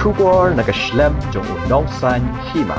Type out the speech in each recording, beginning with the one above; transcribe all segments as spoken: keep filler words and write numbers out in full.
Khubor na ka shlem jong u nongsan hima.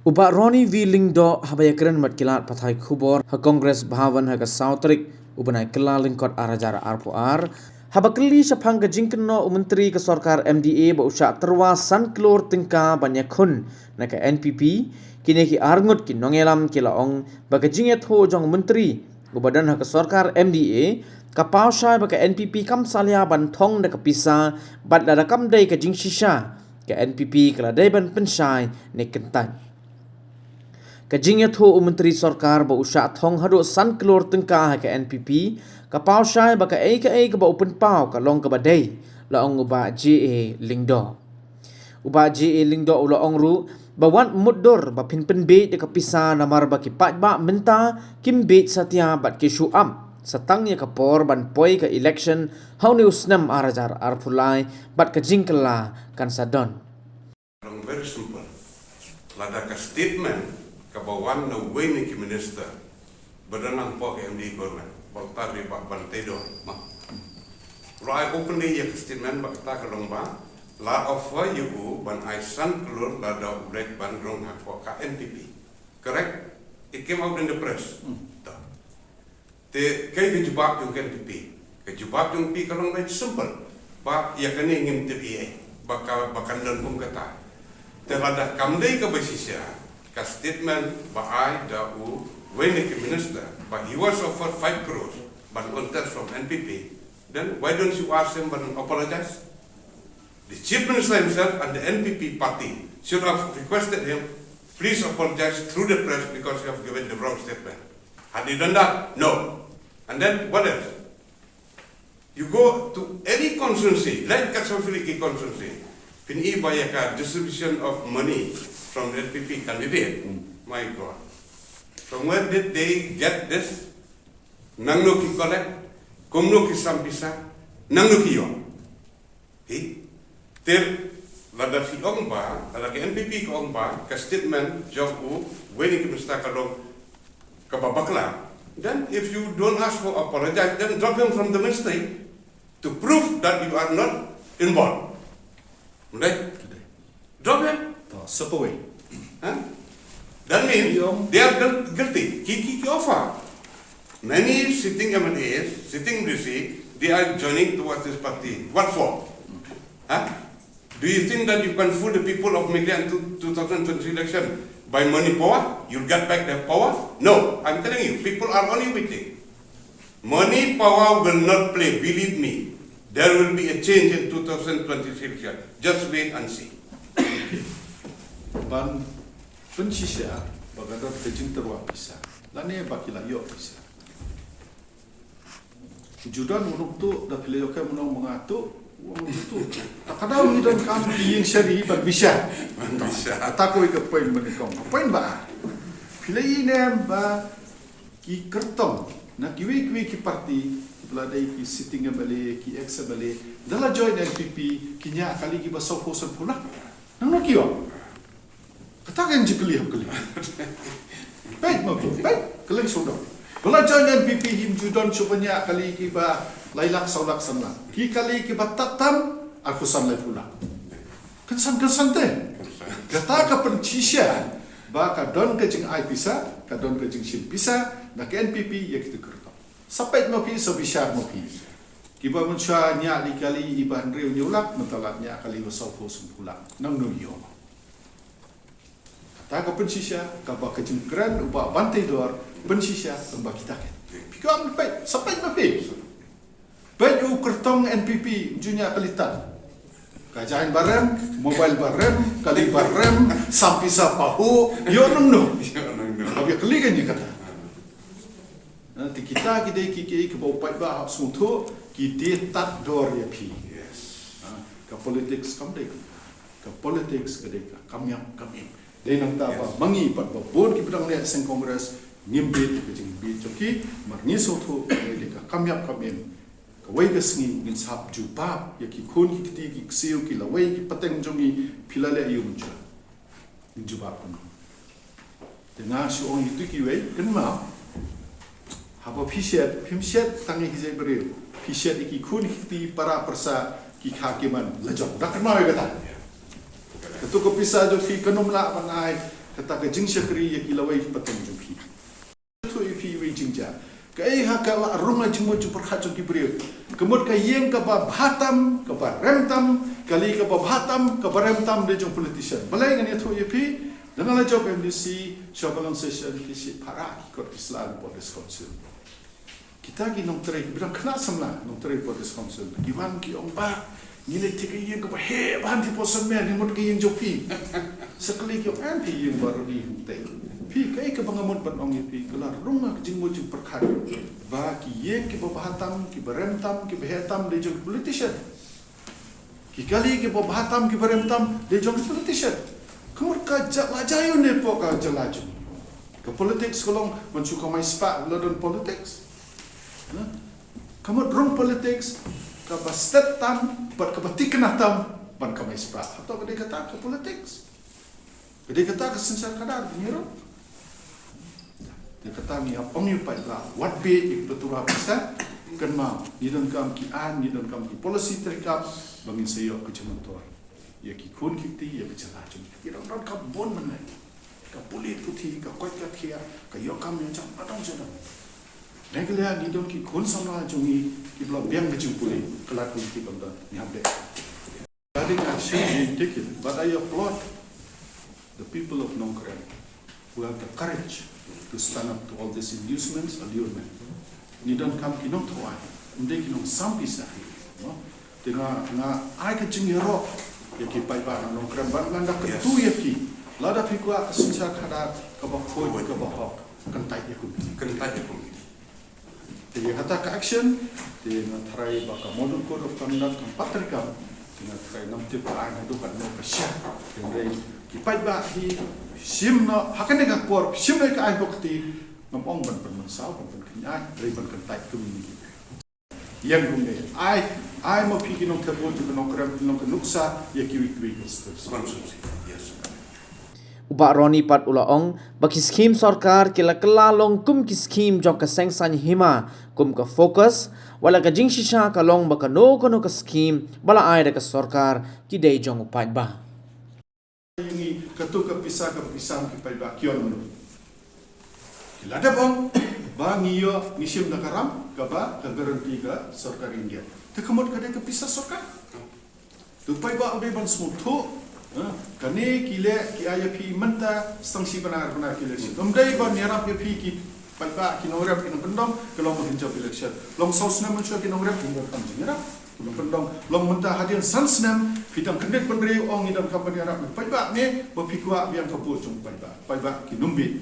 U Bah Ronnie V Lyngdoh haba ïakren bad ki lad pathai khubor ha Congress Bhavan ha ka saw tarik u bnai Kyllalyngkot ar hajar arphew ar, haba kylli shaphang ka jingkynnoh u Myntri ka sorkar M D A ba u shah tyrwa san klur tyngka ban ïakhun na ka N P P, kine ki arngut ki nongïalam ki la ong ba ka jingïathuh jong u Myntri uba don ha ka sorkar M D A ka paw shai ba ka N P P kam salia ban thong da ka pisa, bad lada kam dei ka jingshisha, ka N P P ka la dei ban pynshai ne kyntait. Ka jingïathuh u Myntri sorkar ba u shah thong haduh san klur tyngka ha ka N P P ka paw shai ba kaei kaei kaba u pynpaw ka long kaba dei, la ong u Bah J A Lyngdoh. U Bah J A Lyngdoh u la ong ruh ba wat mutdur ba phin pynbiej da ka pisa namar ba ki paidbah mynta kim biej satia bad ki shu ap sa tang ïa ka por ban poi ka election ha une u snem ar hajar arphew lai, bad ka jingkylla kan sa don. Long very simple. Lada ka statement kaba wan na uwei na ki minister ba don lang hapoh ka M D A government, ba uta dei Bah Banteidor, ma, u la ai openly ïa ka statement ba kata ka long ba la offer ïa u ban ai san klur lada u leit ban rung hapoh ka N P P. Correct? It came out in the press. Hmm. Ta. Te kaei ka jubab jong ka N P P? Ka jubab jong ka N P P ka long very simple. Ba ïa kane ngim tip ei ei ba ka, ba kan don kum kata. Te lada kam dei kaba shisha ka statement ba ai da uwei na ki minister ba he was offered five crores ban contest from N P P, then why don't you ask him ban apologize? The Chief Minister himself and the N P P party should have requested him, please apologize through the press because you have given the wrong statement. Had he done that? No. And then what else? You go to any constituency, like Kachin Philiki constituency, phin ïohi ba ïa ka distribution of money from the N P P candidate. Hmm. My God. From where did they get this? Nangno ki collect? Kumno ki sam pisa? Nangno ki ïoh? Hi. Te lada phi ong ba, lada ka N P P ka ong ba ka statement jong uwei na ki minister ka long kaba bakla, then if you don't ask for apologize, then drop him from the ministry to prove that you are not involved. Right? Drop him. To, step away. Huh? That means they are guil-, guilty. Ki, ki, ki offer. Many sitting M L As, sitting D C, they are joining towards this party. What for? Huh? Do you think that you can fool the people of Meghalaya in two, two thousand twenty election by money power? You'll get back their power? No. I'm telling you, people are only waiting. Money power will not play, believe me. There will be a change in two thousand twenty-three election. Just wait and see. Ban pynshisha ba ka don ka jingtyrwa pisa lane ba ki la ïoh pisa. Ju don u nongtuh, da phi la ïoh kem u nongmanga tuh, u nongtuh. Ta ka daw ngi donkam ki ïing shari ban bishar. Ban bishar. Ta kawei ka point ba nyngkong. Point ba ar, phi la ïohi ne em ba ki kyrtong na kiwei kiwei ki party, ki ba la dei ki sitting M L A, ki ex M L A, da la join N P P, ki ñiah kali kiba sawphew sanphew lak. Nangno ki ïoh? Kata ka jingkylli hap kylli. Peit ma phi, peit, kylleng sawdong. Ba la join N P P, him ju don shuh ban ñiah kali kiba lai lak, saw lak, san lak. Ki kali kiba tad tam, arphew san, laiphew lak. Kynsan, kynsan te. Kata ka pynshisha ba ka don ka jingai pisa, ka don ka jingshim pisa na ka N P P ïa kita ki kyrtong. Sa peit ma phi, sa bishar ma phi. Kiba mynshuwa ñiah da ki kali iba hynriew hynñiew lak, mynta la ñiah kali ba sawphew sanphew lak. Nangno ïoh? Kata ka pynshisha kaba ka jingkren u Bah Banteidor pynshisha tang ba kita ki. Phi kwah ban peit, sa peit ma phi. Peit u kyrtong N P P, ym ju ñiah kali tad. Ka jaiñ ba rem, mobile ba rem, kali ba rem, sam pisa pahuh, ïoh nangno? Ïoh nangno? Hap ïa kylli kane kata. Na, te kita ki dei ki, ki, kiba u paidbah hap sngewthuh, ki dei tad dor ïa phi. Yes. Ha, ka politics kam dei ka, ka politics ka dei ka kam ïap kam im. Dei nangta ba, yes, ma ngi pat ba bun kiba dang neh seng Congress, ngim bieit ka jingbieit jong ki, namar ngi sngewthuh ka dei ka kam ïap kam im. Kawei ka sngi ngin sa hap jubab ïa ki khun ki kti ki ksiew ki lawei ki pateng jong ngi, phi la leh aïu mynta. Ngin jubab kumno? Te nga shu ong ïa kito kiwei, kynmaw. Haba phi shet, phim shet tang ïa ki jaitbynriew. Phi shet ïa ki khun ki kti, para pyrsa, Ki kha ki man la jong. Da kynmaw ïa kata. Kato ka pisa jong phi kan ym lah ban ai kata ka jingshakri ïa ki lawei pateng jong phi. Thuh ïa phi iwei i jingjia. Kaei ha ka la rung la jingmut jingpyrkhat jong ki briew. Ka mut ka ïing kaba bha tam, kaba rem tam, kali kaba bha tam, kaba rem tam dei jong politician. Balei ngan ïathuh ïa phi, dang la jop M D C, sha ba long session ki shim para ki kot ki sla hapoh District Council. Kita ki nongtrei, ki ba dang khynnah samla, nongtrei hapoh District Council. Ki wan ki ong ba, ngi leit thied ka ïing kaba heh bha hangtei hapoh San Mer, ngi mut ka ïing jong phi. Sa kylli ki ong, em, phi ïing baroh ngi hangtei. Phi, kaei kaba nga mut ban ong ïa phi, ka la rung ka jingmut jingpyrkhat. Ba ki ïing kiba bha tam, kiba rem tam, kiba heh tam, dei jong ki politician. Ki kali kiba bha tam, kiba rem tam, dei jong ki politician. Ka mut ka jia la jia ïa une hapoh ka jylla jong. Ka politics ka long, ban shu kamai spah, la don politics. Ka mut rung politics, kaba stet tam, bad kaba thikna tam, ban kamai spah. Hato ka dei kata ka politics. Ka dei kata ka synshar khadar, ngi ruh. Te kata ngi hap ong ïa u paidbah, wat beh ïa ka patura pisa, kynmaw, ngi donkam ki aiñ, ngi donkam ki policy treikam, ba ngin sa ïoh ka jingmyntoi. Ïa ki khun ki kti, ïa ka jylla jong ngi. Ngi donkam bun mynne. Ka pule puthi, ka koit ka khiah, ka ïoh kam ïoh jam, ba dang jam. Meghalaya ngi don ki khun samla jong ngi, kiba la biang ka jingpule, ka lad ka lynti kam don, ngi hap beh. Regarding action being taken, but I applaud the people of Nongkrem who have the courage to stand up to all these inducements, allurement. Ngi donkam ki nongthaw aiñ, ym dei ki nongsam pisa hi, no? Te nga, nga ai ka jingïaroh ïa ki paidbah na Nongkrem, bad ngan da kyntu ïa ki, lada phi kwah ka synshar khadar kaba khuid, kaba hok, kyntait ïa kum kine. Kyntait ïa kum kine. Te ïa kata ka action, te nga tharai ba ka Model Code of Conduct kam pat treikam, te nga tharai ngam tip ka aiñ haduh katno ka shah. Te hynrei ki paidbah hi shim noh, ha kane ka por, shim noh ka aiñ ba kti, ngam ong ban pynmynsaw, ban pynkynjah, hynrei ban kyntait kum kine. Ïeng kumne, ai, ai ma phi ki nongthep vote jong ka Nongkrem, ki nongkynnoh sa, ïa kiwei kiwei ki state. Yes. U Bah Ronnie pat u la ong ba ki skhim sorkar ki la kylla long kum ki skhim jong ka Seng Sain Hima kum ka FOCUS, wat la ka jingshisha ka long ba kano kano ka skhim ba la ai da ka sorkar ki dei jong u paidbah. Ngi, kato ka pisa, ka pisa ki paidbah ki ong mynno. Ki la dep ong ba ngi ïoh, ngi shim da ka ram kaba ka guarantee ka sorkar India. Te ka mut ka dei ka pisa sorkar. Te u paidbah u dei ban sngewthuh, eh, kane ki leh ki ai ïa phi mynta, sa tang shi bnai ar bnai ki election. Ym dei ban ïarap ïa phi ki paidbah, ki nongrep, ki nongkyndong, ka long ba kin jop election. Long saw snem mynshuwa ki nongrep, ki nongkyndong, ki nongkyndong. Long mynta hadien san snem, phi dang kyndit bynriew, ong ngi donkam ban ïarap ïa u paidbah ne, ba phi kwah biang ka vote jong u paidbah. Paidbah kin ym bieit.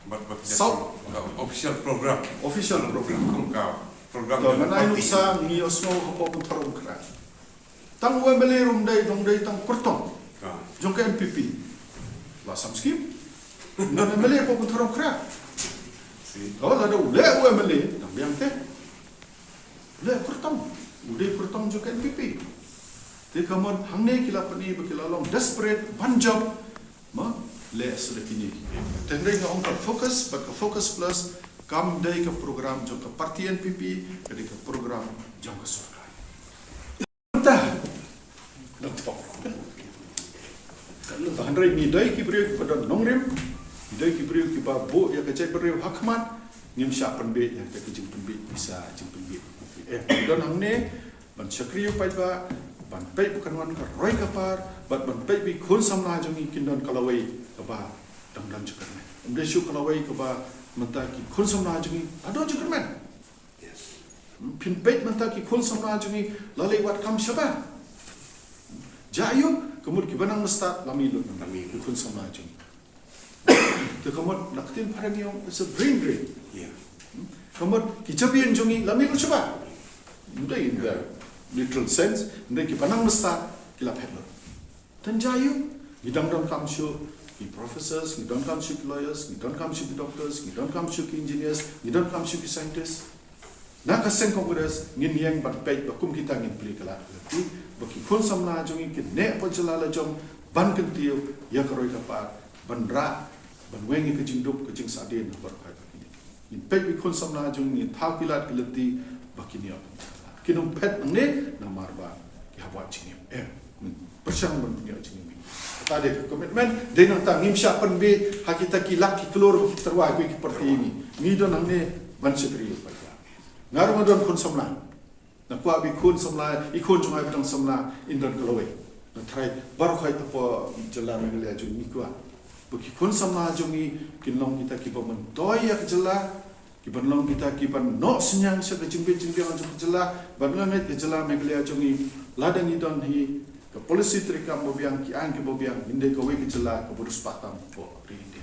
Bad, bad, saw, ka official program. Official program. Kum ka program. To, ngan ai nuksa, ngi ïohsngew hapoh Pynthorumkhrah. Tang u M L A ruh ym dei, dang dei tang kyrtong. Ah. Jong ka N P P. La sam skim. Ngan M L A hapoh Pynthorumkhrah. Si. Oh, lada u leh u M L A, dang biang te. U leh kyrtong. U dei kyrtong jong ka N P P. Te ka mut hangne ki la pyni ba ki la long desperate ban jop. Ma, leh sa da kine. Te hynrei nga ong ka FOCUS, bad ka FOCUS Plus, kam dei ka program jong ka party N P P, ka dei ka program jong ka sorkar. Mynta. Hynrei ngi dei ki briew kiba don nongrim, ngi dei ki briew kiba buh ïa ka jaitbynriew ha khmat, ngim shah pynbiej ïa ka jingpynbiej pisa, jingpynbiej. Eh, ngi don hangne ban shakri ïa u paidbah, ban peit ba kan wan ka roi ka par, bad ban peit ba ki khun samla jong ngi kin don ka lawei kaba dang don jingkyrmen. Ym dei shuh ka lawei kaba mynta ki khun samla jong ngi la don jingkyrmen. Phin peit mynta ki khun samla jong ngi la leit wad kam shabar. Jia aïu, ka mut kiba nang mynstad la mih lut, la mih lut ki khun samla jong ngi. Te ka mut na ka ktien phareng ngi ong, it's a brain drain. Yeah. Ka mut ki jabieng jong ngi la mih lut shabar. Ym dei in the literal sense, ym dei, kiba nang mynstad ki la phet lut. Te jia aïu, ngi dang donkam shuh ki professors, ngi donkam shuh ki lawyers, ngi donkam shuh ki doctors, ngi donkam shuh ki engineers, ngi donkam shuh ki scientists. Na ka seng Congress ngin ïeng ban peit ba kum kita ngin plie ka lad ka lynti, ba ki khun samla jong ngi kin neh hapoh jylla la jong ban kyntiew ïa ka roi ka par, ban rah, ban weng ïa ka jingduk ka jingsah dien ha baroh kawei ka kynti. Ngin peit ba ki khun samla jong ngi, ngin thaw ki lad ki lynti ba kin ïoh, kin ym phet nangne namar ba Wat jingim. Eh, pyrshang ban pynïoh jingim. Kata dei ka commitment, dei nangta ngim shah pynbeit ha kita ki lak ki klur ki tyrwa ki parti ngi. Ngi don hangne ban shakri ïa ka parti. Nga ruh nga don khun samla. Nga kwah ba i khun samla, i khun jong nga ba dang samla, in don ka lawei. Nga tharai baroh khoit hapoh jylla Meghalaya jong ngi kwah ba ki khun samla jong ngi kin long kita kiba myntoi ïa ka jylla, kiban long kita kiban noh synñiang sha ka jingbit jingbiang jong ka jylla, ban ngeit ka jylla Meghalaya jong ngi, lada ngi don hi ka policy treikam babiang, ki aiñ kiba biang, ngin dei kawei ka jylla kaba riewspah tam hapoh ri India.